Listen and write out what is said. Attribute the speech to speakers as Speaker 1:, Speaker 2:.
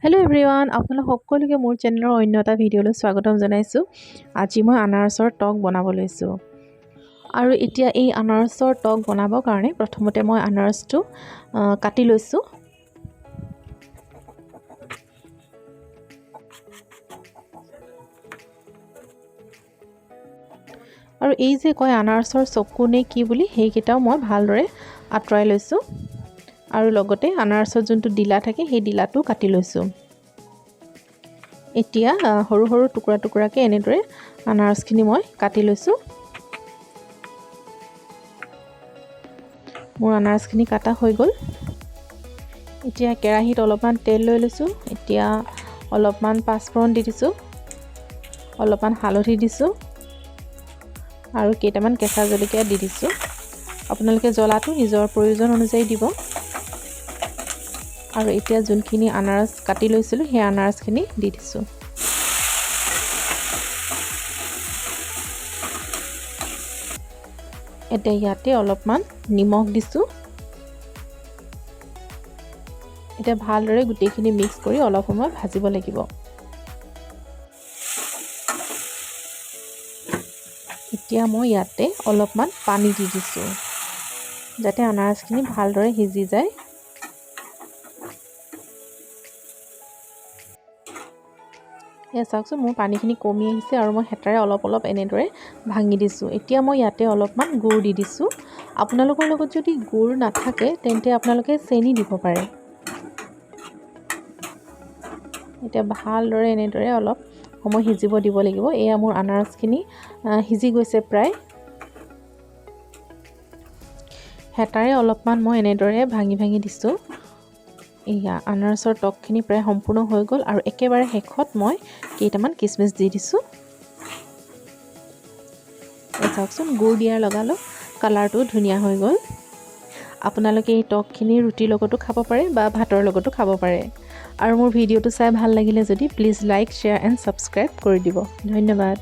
Speaker 1: Hello' everyone, আপোনালোক সকলোকে মোৰ চেনেলৰ অন্য এটা ভিডিঅ'লৈ স্বাগতম জনাইছোঁ। আজি মই আনাৰসৰ টক বনাব লৈছোঁ। আৰু এতিয়া এই আনাৰসৰ টক বনাবৰ কাৰণে প্ৰথমতে মই আনাৰসটো কাটি লৈছোঁ। আৰু এই যে কয় আনাৰসৰ চকু নে কি বুলি, সেইকেইটাও মই ভালদৰে আঁতৰাই লৈছোঁ। আৰু লগতে আনাৰসৰ যোনটো ডিলা থাকে সেই ডিলাটো কাটি লৈছোঁ। এতিয়া সৰু সৰু টুকুৰা টুকুৰাকৈ এনেদৰে আনাৰসখিনি মই কাটি লৈছোঁ। মোৰ আনাৰসখিনি কাটা হৈ গ'ল। এতিয়া কেৰাহীত অলপমান তেল লৈ লৈছোঁ। এতিয়া অলপমান পাঁচফোৰণ দি দিছোঁ, অলপমান হালধি দিছোঁ আৰু কেইটামান কেঁচা জলকীয়া দি দিছোঁ। আপোনালোকে জ্বলাটো নিজৰ প্ৰয়োজন অনুযায়ী দিব। আৰু এতিয়া যোনখিনি আনাৰস কাটি লৈছিলোঁ সেই আনাৰসখিনি দি দিছোঁ। এতিয়া ইয়াতে অলপমান নিমখ দিছোঁ। এতিয়া ভালদৰে গোটেইখিনি মিক্স কৰি অলপ সময় ভাজিব লাগিব। এতিয়া মই ইয়াতে অলপমান পানী দি দিছোঁ, যাতে আনাৰসখিনি ভালদৰে সিজি যায়। এয়া চাওকচোন, মোৰ পানীখিনি কমি আহিছে আৰু মই হেতাৰে অলপ অলপ এনেদৰে ভাঙি দিছোঁ। এতিয়া মই ইয়াতে অলপমান গুড় দি দিছোঁ। আপোনালোকৰ লগত যদি গুড় নাথাকে তেন্তে আপোনালোকে চেনি দিব পাৰে। এতিয়া ভালদৰে এনেদৰে অলপ সময় সিজিব দিব লাগিব। এয়া মোৰ আনাৰসখিনি সিজি গৈছে প্ৰায়। হেতাৰে অলপমান মই এনেদৰে ভাঙি ভাঙি দিছোঁ। এয়া আনাৰসৰ টকখিনি প্ৰায় সম্পূৰ্ণ হৈ গ'ল। আৰু একেবাৰে শেষত মই কেইটামান কিচমিচ দি দিছোঁ। চাওকচোন, গুড় দিয়াৰ লগালগ কালাৰটো ধুনীয়া হৈ গ'ল। আপোনালোকে এই টকখিনি ৰুটিৰ লগতো খাব পাৰে বা ভাতৰ লগতো খাব পাৰে। আৰু মোৰ ভিডিঅ'টো চাই ভাল লাগিলে যদি please like, share and subscribe কৰি দিব। ধন্যবাদ।